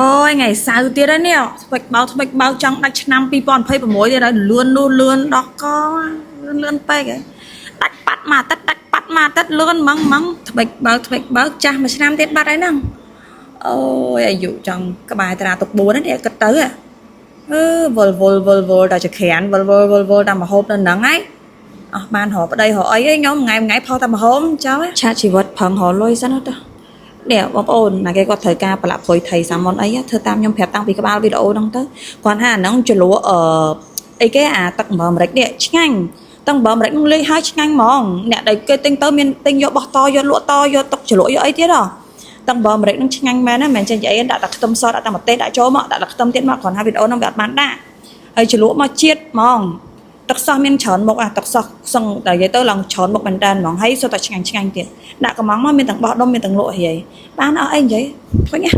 អូយថ្ងៃសៅរ៍ទៀតហើយនេះថ្មិចបោកថ្មិចបោកចង់ដាច់ឆ្នាំ2026ទៀតហើយលឿននោះលឿនដោះកលឿនលឿនពេកហ៎ដាច់ប៉ាត់មួយអាទិត្យដាច់ប៉ាត់មួយអាទិត្យលឿនហ្មងហ្មងថ្មិចបោកថ្មិចបោកចាស់មួយឆ្នាំទៀតបាត់ហើយហ្នឹងអូយអាយុចង់ក្បែរត្រាទុក4ហ្នឹងនេះគិតទៅហ៎អឺវល់វល់វល់វល់ដល់ចក្រានវល់វល់វល់វល់តាមមហូបនៅហ្នឹងហើយអស់បានរកប្តីរកអីឯងខ្ញុំថ្ងៃថ្ងៃផុសតាមមហូបចោលឆាតជីវិតប្រឹងរកលុយសិនទៅ នេះបងប្អូនណាគេគាត់ត្រូវការប្រឡាក់ព្រុយថៃសាម៉ុនអីធ្វើតាមខ្ញុំប្រាប់តាំងពីក្បាលវីដេអូហ្នឹងទៅគាត់ថាអាហ្នឹងជ្រលក់អឺអីគេអាទឹកអំបិលអាមេរិកនេះឆ្ងាញ់ទឹកអំបិលអាមេរិកហ្នឹងលេងហើយឆ្ងាញ់ហ្មងអ្នកដែលគេទិញទៅមានទិញយកបោះតយកលក់តយកទុកជ្រលក់យកអីទៀតហ៎ទឹកអំបិលអាមេរិកហ្នឹងឆ្ងាញ់មែនណាមិនមែនចេះនិយាយដាក់តែខ្ទឹមសដាក់តែម្ទេសដាក់ចូលមកដាក់តែខ្ទឹមទៀតមកគ្រាន់ថាវីដេអូហ្នឹងវាអត់បានដាក់ហើយជ្រលក់មកជាតិហ្មង ទឹកសោះមានច្រើនមុខអាទឹកសោះសឹងតែនិយាយទៅឡើងច្រើនមុខមែនតើហ្មងហើយសុទ្ធតែឆ្ងាញ់ឆ្ងាញ់ទៀតដាក់កំងមកមានទាំងបោះដុំមានទាំងលក់រាយបានអស់អីនិយាយឃើញណា